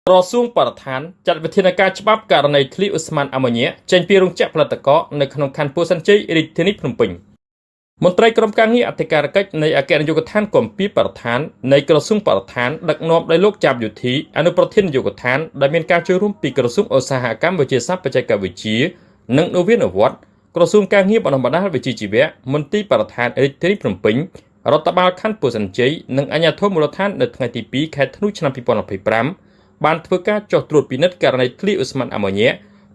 ក្រសួងបរិស្ថានចាត់វិធានការច្បាប់ករណីធ្លាយឧស្ម័នអាម៉ូញ៉ាចេញពីរោងចក្រផលិតទឹកកកនៅក្នុងខណ្ឌពោធិ៍សែនជ័យរាជធានីភ្នំពេញមន្ត្រីក្រុមការងារអធិការកិច្ចនៃអគ្គនាយកដ្ឋានគម្ពីរបរិស្ថាននៃក្រសួងបរិស្ថានដឹកនាំដោយលោកចាប់យុធីអនុប្រធាននាយកដ្ឋានដែលមានការចូលរួមពីក្រសួងឧស្សាហកម្មវិទ្យាសាស្ត្របច្ចេកវិទ្យានិងនវានុវត្តន៍ក្រសួងការងារបណ្ដុះបណ្ដាលវិជ្ជាជីវៈមន្ទីរបរិស្ថានរាជធានីភ្នំពេញរដ្ឋបាលខណ្ឌពោធិ៍សែនជ័យនិងអាជ្ញាធរមូលដ្ឋាននៅថ្ងៃទី2ខែធ្នូឆ្នាំ2025បានធ្វើការចុះត្រួតពិនិត្យករណីធ្លាយឧស្ម័នអាម៉ូញ៉ា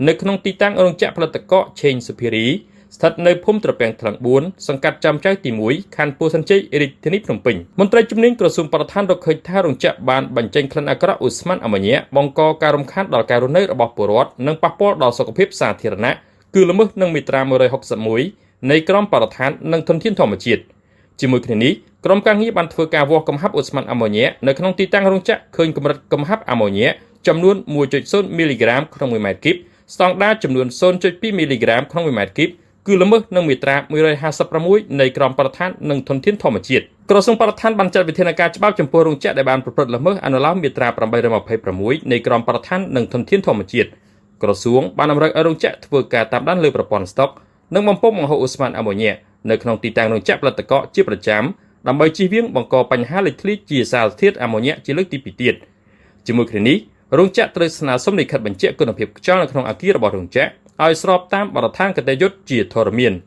នៅក្នុងទីតាំងរោងចក្រផលិតទឹកកកឆេងសុភារីស្ថិតនៅភូមិត្រពាំងថ្លឹង4សង្កាត់ចាំចៅទី1ខណ្ឌពោធិ៍សែនជ័យរាជធានីភ្នំពេញមន្ត្រីជំនាញក្រសួងបរិស្ថានរកឃើញថារោងចក្របានបញ្ចេញក្លិនអាក្រក់ឧស្ម័នអាម៉ូញ៉ាបង្កការរំខានដល់ការរស់នៅរបស់ពលរដ្ឋនិងប៉ះពាល់ដល់សុខភាពសាធារណៈគឺល្មើសនឹងមាត្រា161នៃក្រមបរិស្ថាននិងធនធានធម្មជាតិជាមួយគ្នានេះក្រុមការងារបានធ្វើការវាស់កំហាប់ឧស្ម័នអាម៉ូញ៉ានៅក្នុងទីតាំងរោងចក្រឃើញកម្រិតកំហាប់អាម៉ូញ៉ាចំនួន1.0មីលីក្រាមក្នុង1ម៉ែត្រគីបស្តង់ដារចំនួន0.2មីលីក្រាមក្នុង1ម៉ែត្រគីបគឺល្មើសនឹងមាត្រា156នៃក្រមបរិស្ថាននិងធនធានធម្មជាតិក្រសួងបរិស្ថានបានចាត់វិធានការច្បាប់ចំពោះរោងចក្រដែលបានប្រព្រឹត្តល្មើសអនុលោមមាត្រា826នៃក្រមបរិស្ថាននិងធនធានធម្មជាតិក្រសួងបានតម្រូវឲ្យរោងចក្រធ្វើការតាមដានលើប្រព័ន្ធស្តុកនិងបំពង់បង្ហូរឧស្ម័នអាម៉ូញ៉ានៅក្នុងទីតាំងរោងចក្រផលិតទឹកកកជាប្រចាំដើម្បីជៀសវាងបង្កបញ្ហាលេចធ្លាយជាសារធាតុអាម៉ូញ៉ាជាលើកទី2ទៀតជាមួយគ្នានេះរោងចក្រត្រូវស្នើសុំលិខិតបញ្ជាក់គុណភាពខ្យល់នៅក្នុងអគាររបស់រោងចក្រឲ្យស្របតាមបទដ្ឋានគតិយុត្តជាធរមាន។